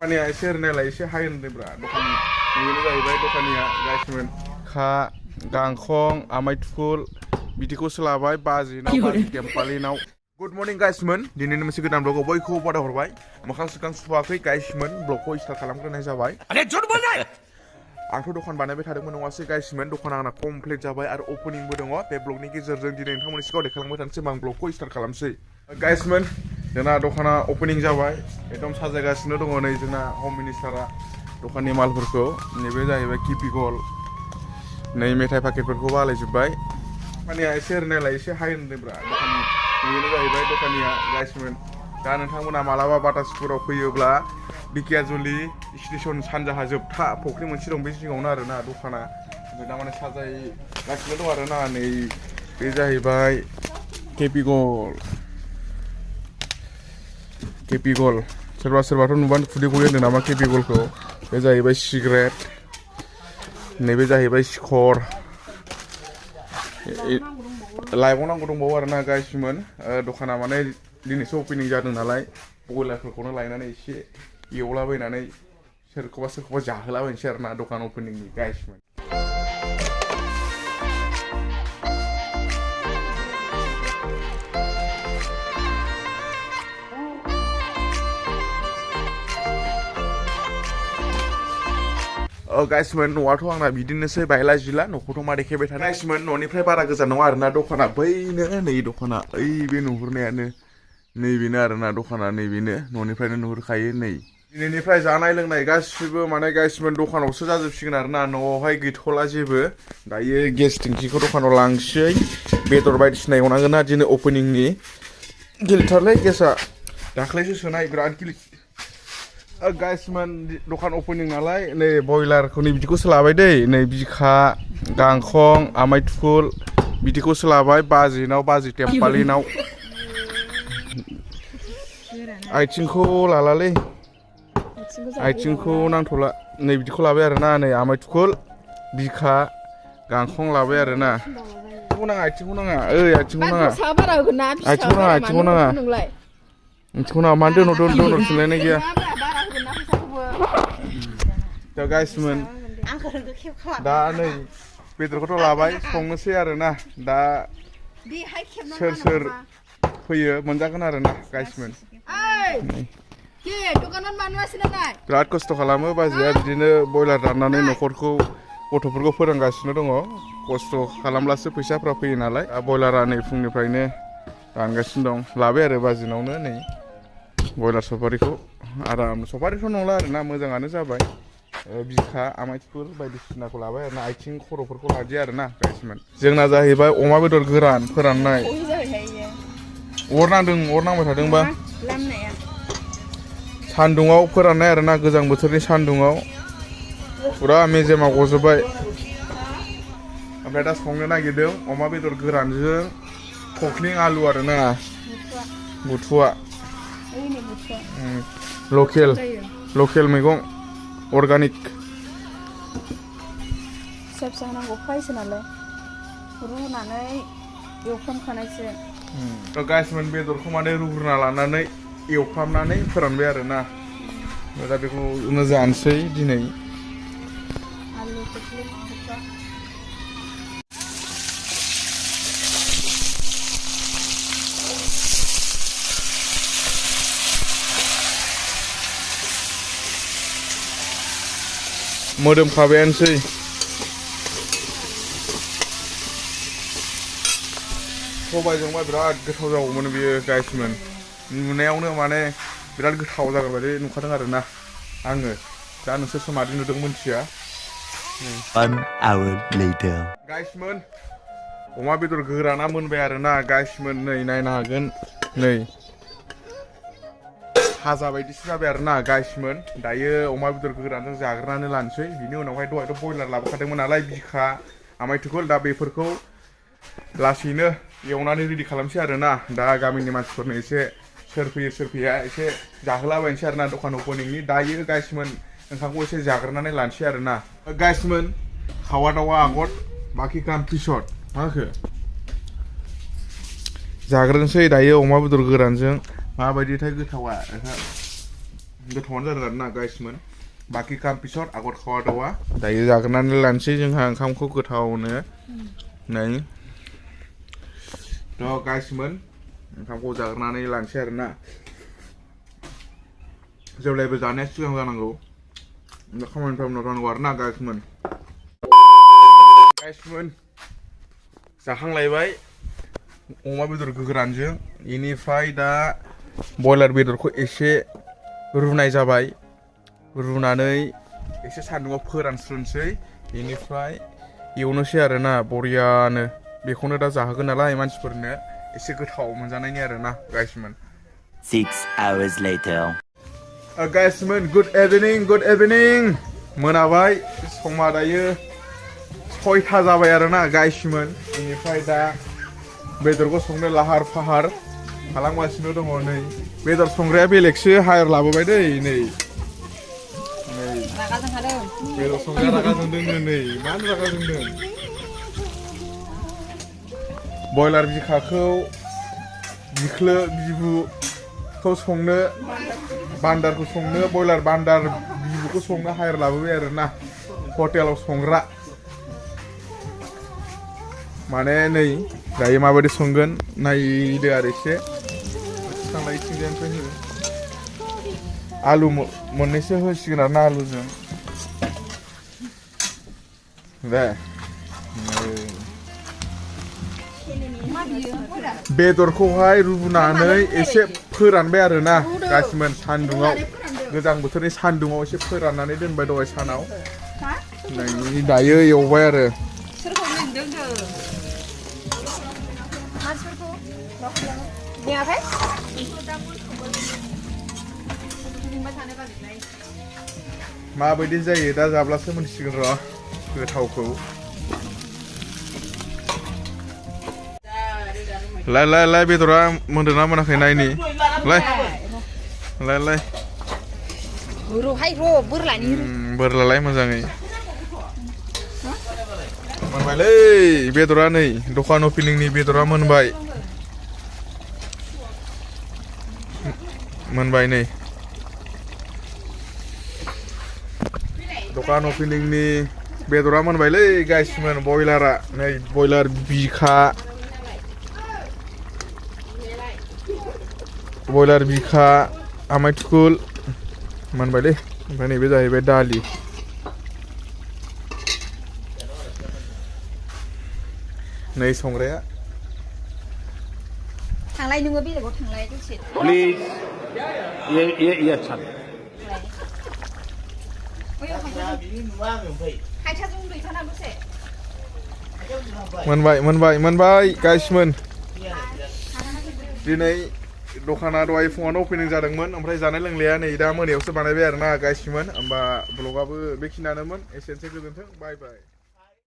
दखानिया एसे ओरैनायलाय एसे हाय होनदोंब्रा दखाननि बेनो जाहैबाय दखानिया गाइसमोन खा गांखं आमाय थुखुल बिदिखौसो लाबाय बाजिनाव बाजि टेम्पालिनाव गुड मर्निं गाइसमोन दिनैनि मोनसे गोदान ब्लगआव बयखौबो बादा हरबाय मोखां सोखां सुवाखै गाइसमोन ब्लगखौ स्टार्ट खालामग्रोनाय जाबाय आंथ' दखान बानायबाय थादोंमोन नङासै गाइसमोन दखाना आंना कमप्लिट जाबाय आरो अपेनिंबो दङ बे ब्लगनि गेजेरजों दिनै नोंथांमोननि सिगाङाव देखायलांबाय थानोसै आं ब्लगखौ स्टार्ट खालामसै गाइसमोन जोंना दखाना अपेनिं जाबाय एकदम साजायगासिनो दङ नै जोंना हम मिनिस्टारा दखाननि मालफोरखौ नैबे जाहैबाय किपि गल नै मेथाइ पाकेटफोरखौ बालायजोब्बाय दखानिया एसे ओरैनायलाय एसे हाय होनदोंब्रा दखाननि बेनो जाहैबाय दखानिया गाइसमोन दा नोंथांमोना मालाबा बाटासपुराव फैयोब्ला बिकियाजुलि स्टेसन सानजाहा जोबथा फुख्रि मोनसे दं बे सिगाङावनो आरोना दखाना ओमफ्राय दा माने साजायगासिनो दं आरोना नै बे जाहैबाय केपि गल सोरबा सोरबाथ' नुबानो खुदै गयो होनदों नामा केपि गलखौ बे जाहैबाय सिगारेट नैबे जाहैबाय सिखर लाइफआव नांगौ दंबावो आरोना गाइसमोन दखाना माने दिनैसो अपेनिं जादों नालाय बयलारफोरखौनो लायनानै एसे एवलाबायनानै सोरखौबा जाहोलाबायनोसै आरोना दखान अपेनिंनि गाइसमोन गाइसमोन न'आथ' आंना बिदिनोसै बायला जिला न'खौथ' मा देखायबाय थानो गाइसमोन न'निफ्राय बारा गोजान नङा आरोना दखाना बैनो नै दखाना ओइ बे नुहुरनायानो नैबेनो आरोना दखाना नैबेनो न'निफ्रायनो नुहुरखायो नै दिनैनिफ्राय जानाय लोंनाय गासिबो माने गाइसमोन दखानावसो जाजोबसिगोन आरोना न'आवहाय गैथ'ला जेबो दायो गेस टेंकिखौ दखानाव लांसै बेदर बायदिसिना एवनांगोन ना दिनै अपेनिंनि गिलिरथारलै गेसा दाख्लैसो सोनाय बिराद गिलिर गाइसमोन दखान अपेनिं नालाय नै बयलारखौ नै बिदिखौसो लाबाय दै नै बिखा गांखं आमाय थुखुल बिदिखौसो लाबाय बाजिनाव बाजि टेम्पालिनाव आइथिंखौ लालालै आइथिंखौ नांथ'ला नै बिदिखौ लाबाय आरोना नै आमाय थुखुल बिखा गांखं लाबाय आरोना आथिंखौ नाङा मानो दोनहरफिनलायनाय गैया दा गाइसमोन दा नै बेदरखौथ' लाबाय संनोसै आरोना दा सोर फैयो मोनजागोन आरोना गाइसमोन बिराद खस्थ' खालामो बाजैया बिदिनो बयलार दाननानै न'खरखौ गथ'फोरखौ फोरोंगासिनो दङ खस्थ' खालामब्लासो फैसाफ्रा फैयो नालाय बयलारा नै फुंनिफ्रायनो दानगासिनो दं लाबाय आरो बाजिनावनो नै बयलार सफारिखौ आराम सफारिथ' नंला आरोना मोजाङानो जाबाय बिखा आमाय थुखुल बायदिसिनाखौ लाबाय आरोना आथिं खर'फोरखौ लादिया आरोना गाइसमोन जोंना जाहैबाय अमा बेदर गोरान फोराननाय अर नांबाय थादोंबा सान्दुङाव फोराननाय आरोना गोजां बोथोरनि सान्दुङाव फुरा मेजेमा गजोब्बाय ओमफ्राय दा संनो नागिरदों अमा बेदर गोरानजों खख्लिं आलु आरोना बुथुवा लकेल मैगं अर्गानिक फिसा नांगौ फ्रायसो नालाय रुनानै एवफ्रामखानायसो गाइसमोन बेदरखौ माने रुग्रोना लानानै एवफ्रामनानै फोरानबाय आरोना दा बेखौ जानोसै दिनै मोदोमखाबायानोसै सबायजोंबा बिराद गोथाव जागौमोन बेयो गाइसमोन नुनायावनो माने बिराद गोथाव जागोन बायदि नुखादों आरोना आङो दा नोंसोरसो मादि नुदों मिथिया गाइसमोन अमा बेदर गोराना मोनबाय आरोना गाइसमोन नै नायनो हागोन नै भाजा बायदिसो जाबाय आरोना गाइसमोन दायो अमा बेदर गोरानजों जाग्रोनानै लानोसै बिनि उनावहाय दहायथ' बयलार लाबोखादोंमोन नालाय बिखा आमाय थुखुल दा बेफोरखौ लासैनो एवनानै रेडि खालामसै आरोना दा गामिनि मानसिफोरनो एसे सोर फैया एसे जाहोलाबायनोसै आरोना दखान अपेनिंनि दायो गाइसमोन ओंखामखौ एसे जाग्रोनानै लानोसै आरोना गाइसमोन खावा दावा आगत बाखि काम पिसत मा होखो जाग्रोनोसै दायो अमा बेदर गोरानजों माबायदिथाय गोथावा गोथावानो जादों आरोना गाइसमोन बाखि काम पिसर आगर खावा दावा दायो जाग्रोनानै लानोसै जोंहा ओंखामखौ गोथावनो नै थ' गाइसमोन ओंखामखौ जाग्रोनानै लानोसै आरोना जेब्लायबो जानाया सिगां जानांगौ खामानिफ्राव उनाव जानांगौ आरोना गाइसमोन जाखांलायबाय अमा बेदर गोरानजों इनिफ्राय दा बयलार बेदरखौ एसे रुनाय जाबाय रुनानै एसे सान्दुंआव फोरानस्रोनोसै इनिफ्राय एवनोसै आरोना बरियानो बेखौनो दा जाहोगोन नालाय मानसिफोरनो एसे गोथाव मोनजानायनि आरोना गाइसमोन 6 hours later गाइसमोन गुड इभिनिं मोनाबाय समा दायो 6टा जाबाय आरोना गाइसमोन इनिफ्राय दा बेदरखौ संनो लाहार फाहार खालामगासिनो दङ नै बेदर संग्राया बेलेगसो हायर लाबोबाय दै नै रागा जोंखादों बेदर संग्राया रागा जोंदों नै मानो रागा जोंदों बयलार बिखाखौ बिख्लो बिबुखौ संनो बान्दारखौ संनो बयलार बान्दार बिबुखौ संनो हायर लाबोबाय आरोना हटेलाव संग्रा माने नै दायो माबायदि संगोन नायदो आरो एसे थांलाय थिंजायनिफ्राय हो आलु मोननैसो होसिगोन आरोना आलुजों दे बेदरखौहाय रुनानै एसे फोरानबाय आरोना गाइसमोन सान्दुङाव गोजां बोथोरनि सान्दुङाव एसे फोराननानै दोनबाय दहाय सानाव दायो एवबाय आरो माबायदि जायो दा जाब्लासो मोनथिसिगोन र' गोथावखौ लाय बेदरा मोनदोंना मोनाखै नायनि लाय बोरलालाय मोजाङै मोनबायलै बेदरा नै दखान अपेनिंनि बेदरा मोनबाय नै दखान अपेनिंनि बेदरा मोनबायलै गाइसमोन बयलारा नै बयलार बिखा आमाय थुकुल मोनबायलै ओमफ्राय नैबे जाहैबाय दालि नै संग्राया थांलाय नोङो बेलेगाव थांलाय दसे प्लिज ये अच्छा मोनबाय गाइसमोन दिनै दखाना दहाय फुङावनो अपेनिं जादोंमोन ओमफ्राय जानाय लोंनाया नै दा मोनायावसो बानायबाय आरोना गाइसमोन होमबा ब्लगाबो बेखिनियानोमोन एसेनोसै गोजोन्थों बाय